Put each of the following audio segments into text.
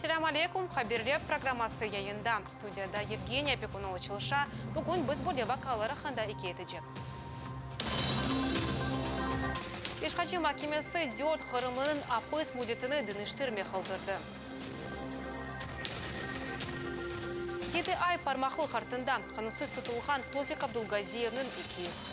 Selâm aleykum, Haberler programması yayında. Studiyada Yevgeniya Pekunova çalışa. Bugün biz böyle vaqialar aqqında ikâye etecekmiz. İşğalci mahkemesi dört qırımlınıñ apis müddetini deñiştirmey qaldırdı. Yedi ay parmaqlıq artında qanunsız tutulğan Tofik Abdulgaziyevniñ ikâyesi.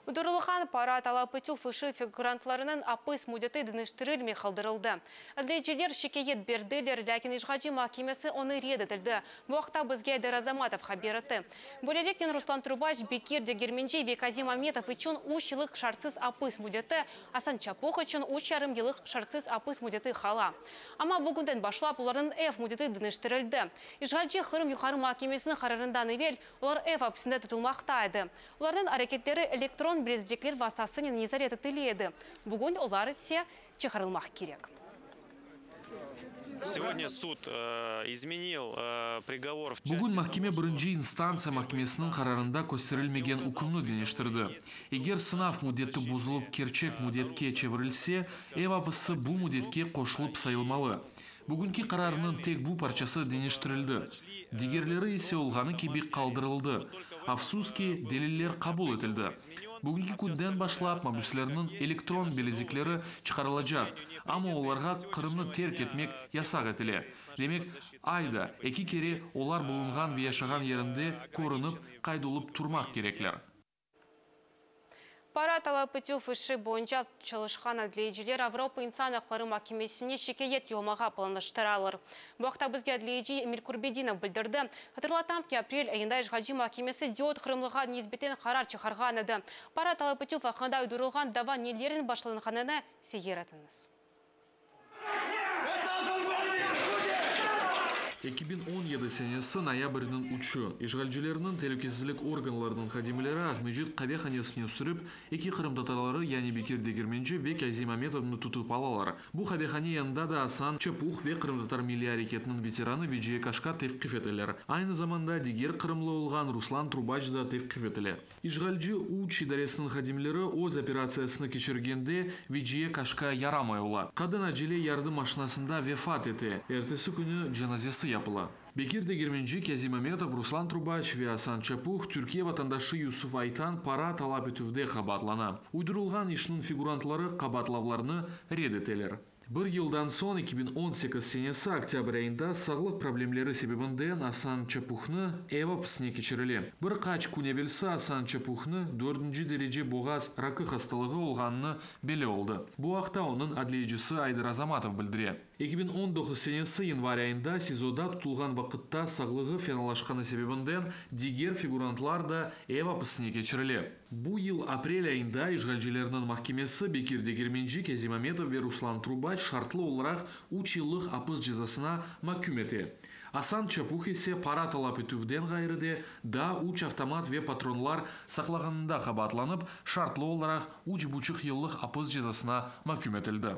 Uydurılğan para talap etüv işi figurantlarınıñ apis müddeti deñiştirilmey qaldırıldı. Adliyeciler şikâyet berdiler, lâkin işğalci mahkemesi onı red etildi. Bu aqta bizge Ayder Azamatov haber etti. Böyleliknen, Ruslan Trubaç, Bekir Degermenci ve Kazim Ametov içün üç yıllıq şartsız apis müddeti, Asan Çapuh içün üç yarım yıllıq şartsız apis müddeti qala. Amma bugünden başlap olarnıñ ev müddeti deñiştirildi. İşğalci Qırım Yuqarı mahkemesiniñ qararından evel olar ev apisinde tutulmaqta edi. Olarnıñ areketleri elektron bilezlikler vastasınen nezaret etile edi, bugün olar ise çıqarılmaq kerek. Segodnâ sud izmenil prigovor v Bugün mahkeme birinci instantsiya mahkemesiniñ qararında kösterilmegen ükümni deñiştirdi. Eger sınav müddeti bozulıp kerçek müddetke çevirilse, ev apisi bu müddetke qoşulıp sayılmalı. Bugünki qararnıñ tek bu parçası deñiştirildi, digerleri ise olğanı kibi qaldırıldı. Afsus ki, deliller qabul etildi. Bugünki künden başlap mabüslerniñ elektron bilezikleri çıqarılacaq, amma olarğa Qırımnı terk etmek yasaq etile. Demek, ayda eki kere olar bulunğan ve yaşağan yerinde körünip, qayd olıp turmaq kerekler. Para talap etüv işi boyunca çalışqan adliyeciler Avropa insan aqları mahkemesine şikâyet yollamağa planlaştıralar. Bu aqta bizge adliyeci Emil Kurbedinov bildirdi. Hatırlatam ki, aprel ayında işğalci mahkemesi dört qırımlığa nisbeten qarar çıqarğan edi. Para talap etüv aqqında uydurılğan dava nelernen başlanğanını seyir etiñiz. 2017 senesi noyabrniñ üçü, işğalcilerniñ telükesizlik organlarınıñ hadimleri Aqmescit qavehanesine sürip, eki qırımtatarları, yani Bekir Degermenci ve Kâzim Ametovnı tutıp alalar. Bu qavehane yanında da Asan Çapuh ve qırımtatar milliy areketiniñ veteranı Veciye Kaşka tevqif eteler. Aynı zamanda diger qırımlı olğan Ruslan Trubaç da tevqif etile. İşğalci üç idaresiniñ hadimleri öz operatsiyasını keçirgende Veciye Kaşka yaramay ola. Qadın acele yardım maşinasında vefat ete, ertesi künü cenazesi yapıla. Bekir Degermenci, Kâzim Ametov, Ruslan Trubaç ve Asan Çapuh Türkiye vatandaşı Yusuf Aytan para talap etüvde qabaatlana. Uydurılğan işniñ figurantları qabaatlavlarnı red eteler. Bir yıldan soñ, 2018 senesi oktâbr ayında sağlıq problemleri sebebinden Asan Çapuhnı ev apisine keçirile. Bir qaç kün evelsi Asan Çapuhnı dördünci derece boğaz rakı hastalığı olğanını belli oldı. Bu aqta onıñ adliyecisi Ayder Azamatov bildire. 2019 senesi yanvar ayında SİZOda tutulğan vaqıtta sağlığı fenalaşqanı sebebinden diger figurantlar da ev apisine keçirile. Bu yıl aprel ayında işğalcilerniñ mahkemesi Bekir Degermenci, Kâzim Ametov ve Ruslan Trubaç şartlı olaraq üç yıllıq apis cezasına maküm ete. Asan Çapuh ise para talap etüvden ğayrı de daa üç avtomat ve patronlar saqlağanında qabaatlanıp, şartlı olaraq üç buçuq yıllıq apis cezasına maküm etildi.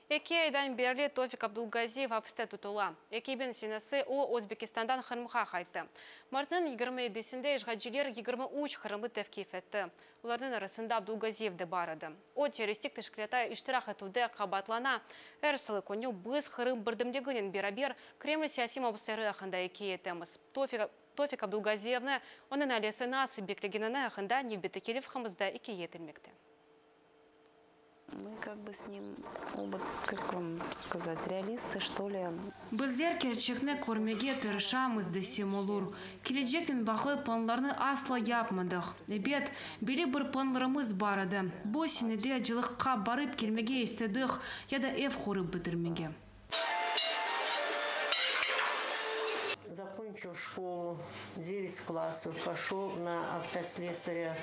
Eki aydan berli Tofik Abdulgaziyev apiste tutula. 2000 senesi o, Özbekistandan Qırımğa qayttı. Martnıñ 27-sinde işğalciler 23 qırımlı tevqif etti. Olarnıñ arasında Abdulgaziyev de bar edi. O, terroristik teşkilâtta iştirak etüvde qabaatlana. Er salı künü biz Qırım birdemliginen beraber Kreml siyasiy mabüsleri aqqında ikâye etemiz. Tofik Abdulgaziyevni onıñ ailesi nasıl beklegenini aqqında nevbetteki levhamızda ikâye etilmekte. Мы как бы с ним оба, как вам сказать, реалисты, что ли. Bizler kerçekni körmege tırışamız desem olur. Keleceknen bağlı planlarnı asla yapmadıq. Ebet, belli bir planlarımız bar edi. Bu senede acılıqqa barıp kelmege istedik ya da ev qurıp bitirmege. Закончил школу, девять классов, пошел на автослесаря.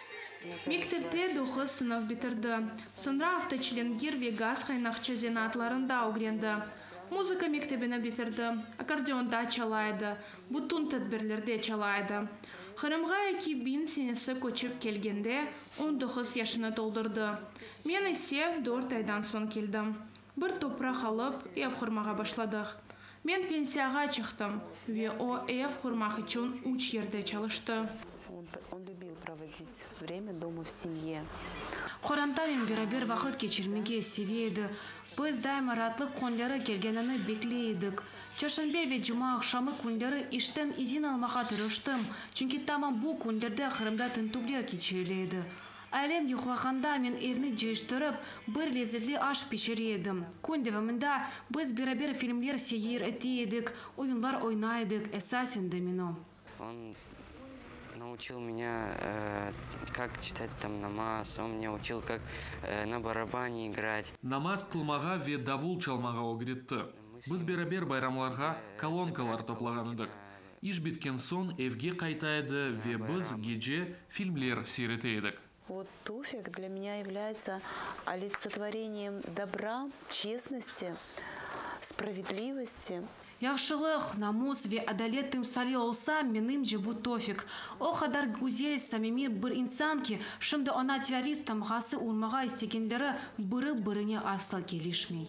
Mektepte doquz sınıf bitirdi. Soñra avtoçilingir ve gaz qaynaqçı zenaatlarında ögrendi. Muzıka mektebini bitirdi, akkordeonda çala edi, bütün tedbirlerde çala edi. Qırımğa 2000 senesi köçip kelgende 19 yaşını toldurdı. Men ise dört aydan soñ keldim. Bir topraq alıp, ev qurmağa başladıq. Men pensiyağa çıqtım, ve o, ev qurmaq içün üç yerde çalıştı. Он любил проводить время дома в семье. Qorantanen beraber vaqıt keçirmege seve edi. Biz daima raatlıq künleri kelgenini bekley edik. Çarşenbe ve cuma aqşamı künleri işten izin almağa tırıştım, çünki tamam bu künlerde Qırımda tintüvler keçirile edi. Ailem yuqlağanda men evni cıyıştırıp, bir lezetli aş pişire edim. Kün devamında biz beraber filmler seyir ete edik, oyunlar oynay edik, esasen domino. On научил меня, как читать там намаз, он меня учил, как на барабане играть. Namaz qılmağa ve davul çalmağa ögretti. Biz beraber bayramlarğa kolonkalar toplağan edik. İş bitken soñ evge qayta edi ve biz gece filmler seyir ete edik. Вот Туфик для меня является олицетворением добра, честности, справедливости. Yahşılıq, namus ve adalet timsali olsa, menimce bu Tofik. O qadar güzel, samimiy bir insan ki, şimdi oña terrorist tamğası urmağa istegenleri biri-birine asla kelişmey.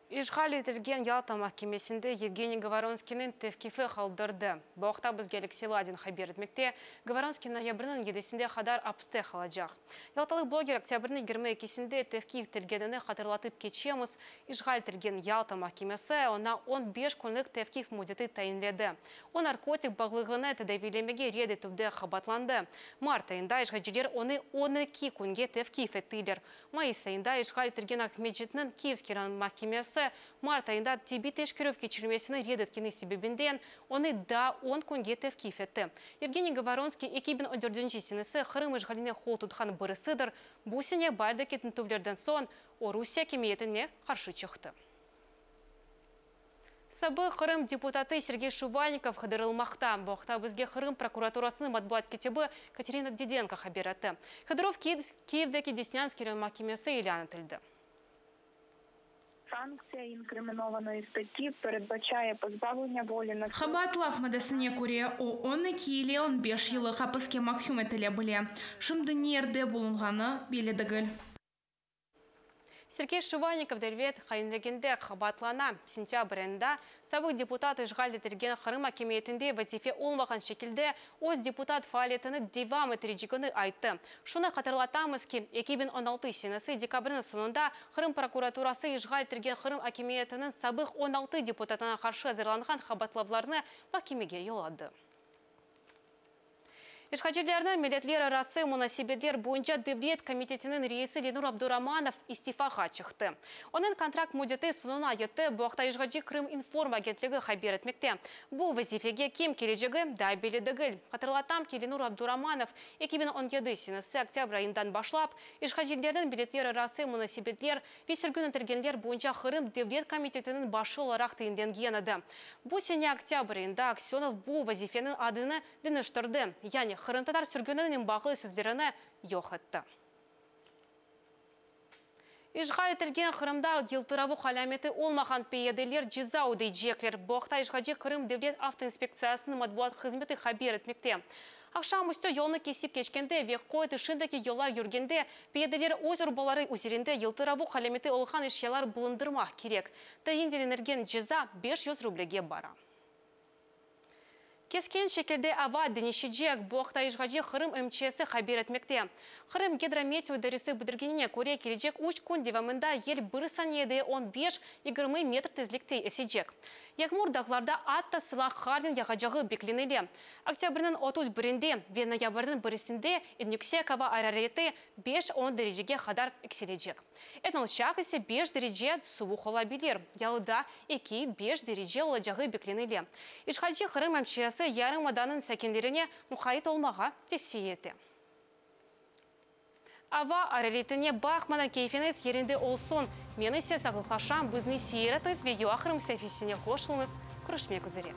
İşğal etilgen Yalta mahkemesinde Yevgeniy Gavaronskiyniñ tevqifi qaldırdı. Bu aqta bizge Aleksey Ladin haber etmekte. Gavaronskiy noyabrniñ yedisine qadar apiste qalacaq. Yaltalı bloger oktâbrniñ 22-sinde tevqif etilgenini hatırlatıp keçemiz. İşğal etilgen Yalta mahkemesi oña 15 künlik tevqif müddeti tayinledi. O narkotik bağlılığını tedaviylemege red etüvde qabaatlandı. Mart ayında işğalciler onı 12 künge tevqif ettiler. Mayıs ayında işğal etilgen Aqmescitniñ Kiyevskiy rayon mahkemesi mart ayında tibbiy teşkerüv keçirilmesini red etkeni sebebinden onı daa 10 künge tevqif etti. Yevgeniy Gavaronskiy 2014 senesi Qırım işğaline qol tutqan birisidir. Bu sene baardeki tintüvlerden soñ o Rusiye akimiyetine qarşı çıqtı. Sabıq Qırım deputatı Sergey Şuvaynikov qıdırılmaqta. Bu aqta bizge Qırım prokuraturasınıñ matbuat kâtibi Katerina Didenko haber etti. Qıdıruv Kiyevdeki Desnânskiy rayon mahkemesi ilân etildi. Sanktsiya inkriminovanої статті передбачає позбавлення волі на Qabaatlav maddesine köre, o, 12 ile 15 yıllıq apiske mahküm etile bile. Şimdi ne yerde bulunğanı belli degil. Sergey Şuvaynikov devlet hainliginde qabaatlana. Sentâbr ayında sabıq deputat işğal etilgen Qırım akimiyetinde vazife olmağan şekilde öz deputat faaliyetini devam ettirecegini ayttı. Şunı hatırlatamız ki, 2016 senesi dekabrniñ soñunda Qırım prokuraturası işğal etilgen Qırım akimiyetiniñ sabıq 16 deputatına qarşı azırlanğan qabaatlavlarnı mahkemege yolladı. İşğalcilerniñ milletlerarası munasebetler boyunca devlet komitetiniñ reisi Lenur Abduramanov istifağa çıqtı. Onıñ kontrakt müddeti soñuna yetti, bu aqta işğalci Krıminform agentligi haber etmekte. Bu vazifege kim kelecegi daa belli degil. Hatırlatam ki, Lenur Abduramanov 2017 senesi oktâbr ayından başlap işğalcilerniñ milletlerarası munasebetler ve sürgün etilgenler boyunca Qırım devlet komitetiniñ başı olaraq tayinlengen edi. Bu sene oktâbr ayında Aksönov bu vazifeniñ adını deñiştirdi, yani qırımtatar sürgüninen bağlı sözlerini yoq etti. İşğal etilgen Qırımda yıltıravuq alâmeti olmağan piyadeler ceza ödeycekler. Bu aqta işğalci Qırım devlet avtoinspektsiyasınıñ matbuat hızmeti haber etmekte. Aqşam üstü yolnı kesip keçkende ve köy tışındaki yollar yürgende piyadeler öz urbaları üzerinde yıltıravuq alâmeti olğan eşyalar bulundırmaq kerek. Tayinlenilgen ceza 500 rublege bara. Keskin şekilde ava deñişecek. Bu aqta işğalci Qırım MÇSi haber etmekte. Qırım gidrometeo idaresi bildirgenine köre, kelecek üç kün devamında yel bir saniyede 15-20 metr tezlikte esecek. Yağmur dağlarda atta sılaq qarnen yağacağı beklenile. Oktâbrniñ 31-inde ve noyabrniñ birisinde eñ yüksek ava arareti 5-10 derecege qadar yükselecek. Eñ alçaq ise 5 derece suvuq ola bilir. Yalıda 2-5 derece olacağı beklenile. İşğalci Qırım MÇSi yarımadanıñ sakinlerine muqayt olmağa tevsiye ete. Ava araretine baqmadan keyfiñiz yerinde olsun. Men ise sağlıqlaşam, bizni seyir etiñiz ve UA Qırım saifesine qoşulıñız. Körüşmek üzere.